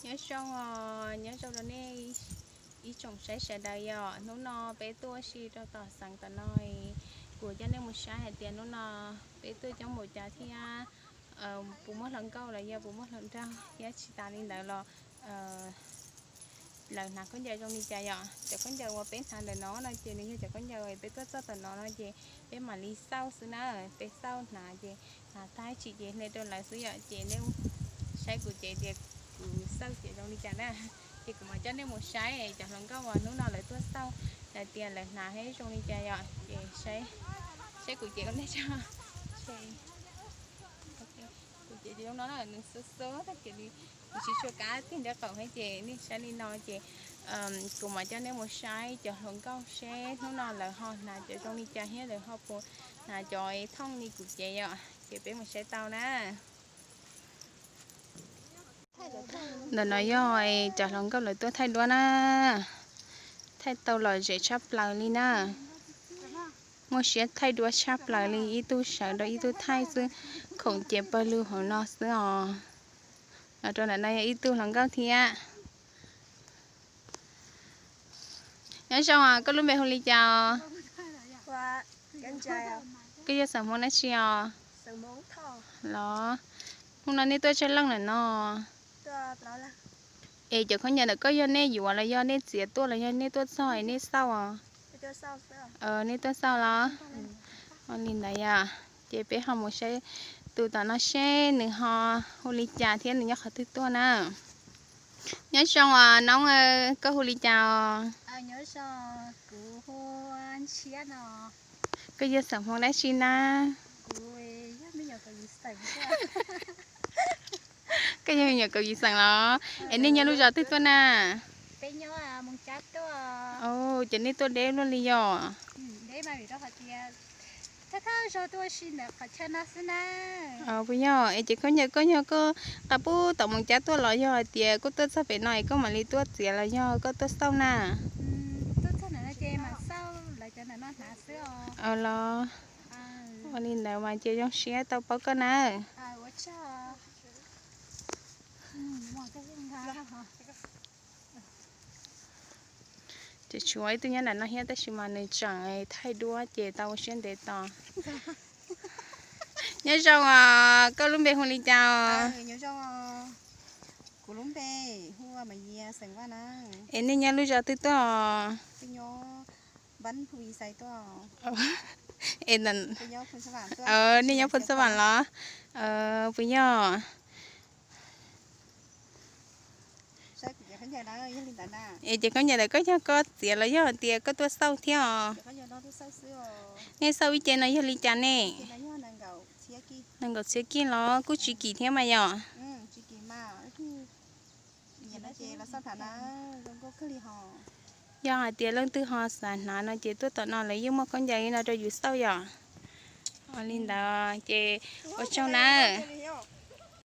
Nyob zoo os, nyob zoo rau nej ib tsoom saib sawv daws yom. Hnub no peb tuaj ua si rau tom xeev tom no, kuv coj nej mus saib hais tias hnub no peb tuaj coob npaum cas thiab puas muaj hluas nkauj los yog puas muaj hluas nraug thiab tsis tas li ntawd los lawv hnav khaub ncaws zoo li cas yom. Cov khaub ncaws uas peb hnav ntawm no no ces nws yog cov khaub ncaws peb tuaj txog tom no no ces peb mam li xauj xwb na. Peb xauj hnav ces hnav tag tsis ces hle rau lawv xwb yom. Ces nej saib kuv cev tias kuv xauj ces zoo li cas na. Ces kuv mam coj nej mus saib cov hluas nkauj uas hnub no lawv tuaj xauj hais tias lawv hnav zoo li cas yom. Ces saib kuv cev ua ntej tso. Kuv cev ces zoo no na, nws xub xub tag kev li, nws tsis tshua kab tig nraub qaum thiab ces nej saib li no ces kuv mam coj nej mus saib cov hluas nkauj seb hnub no lawv ho hnav cov zoo li cas thiab lawv ho puas hnav cov thooj li kuv cev yom. Ces peb mus saib tau na. Ntawm no yog cov hluas nkauj lawv tuaj thaij duab na. Thaij tau lom zem tshaj plaws li na. Muaj siab thaij duab tshaj plaws li, ib tug sawv rau ib tug thaij xwb, khoom ces pawg lug hauv no xwb os. Los rau ntawm no yog ib tug hluas nkauj thiab. Nyob zoo os, koj lub npe hu li cas os? Koj yog xeem Hmoob dab tsi os? Los, hnub no nej tuaj tsawg leej lawm no? Es cov khaub ncaws ntawm koj yog nej yuav los yog nej txiav tuaj los yog nej tuaj txog es nej xauj os? Nej tuaj xauj los? Ua li ntawd yom. Ces peb ho mus saib tus tom no seb nws ho hu li cas thiab nws nyob qhov twg tuaj na. Nyob zoo os noob, koj hu li cas os? Koj yog xeem Hmoob dab tsi na? Koj yog me nyuam Kaus Yim xeem los? Es nej nyob lub zos twg tuaj na? Ces nej tuaj deb luaj li yom? Puas yog? Es ces khaub ncaws koj yog koj nqa pub tom Moos Cab tuaj los yog hais tias koj tuaj txog pem no es koj mam li tuaj txiav los yog koj tuaj xauj na? Los, ua li ntawd mas ces zoo siab tau paub koj na. Ces tshuav ib tug nyob nram no thiab tab sis mas nws tseem thaij duab ces tau ua siab ntev tos. Nyob zoo os, koj lub npe hu li cas os? Es nej nyob lub zos twg tuaj os? Nej nyob Phoos Xab Vam los? Puas yog? Es ces khaub ncaws ntawm koj yog koj txiav los yog hais tias koj tuaj xauj thiab os? Nej xauj ib ce no yog li cas ne? Nees nkaum txhiab kij los kuj tsis kim thiab mas yom? Yog hais tias leej twg ho xav hnav no ces tuaj tom no lawv yeej muaj khaub ncaws li no rau yus xauj yom. Ua li ntawd ces ua tsaug nawb.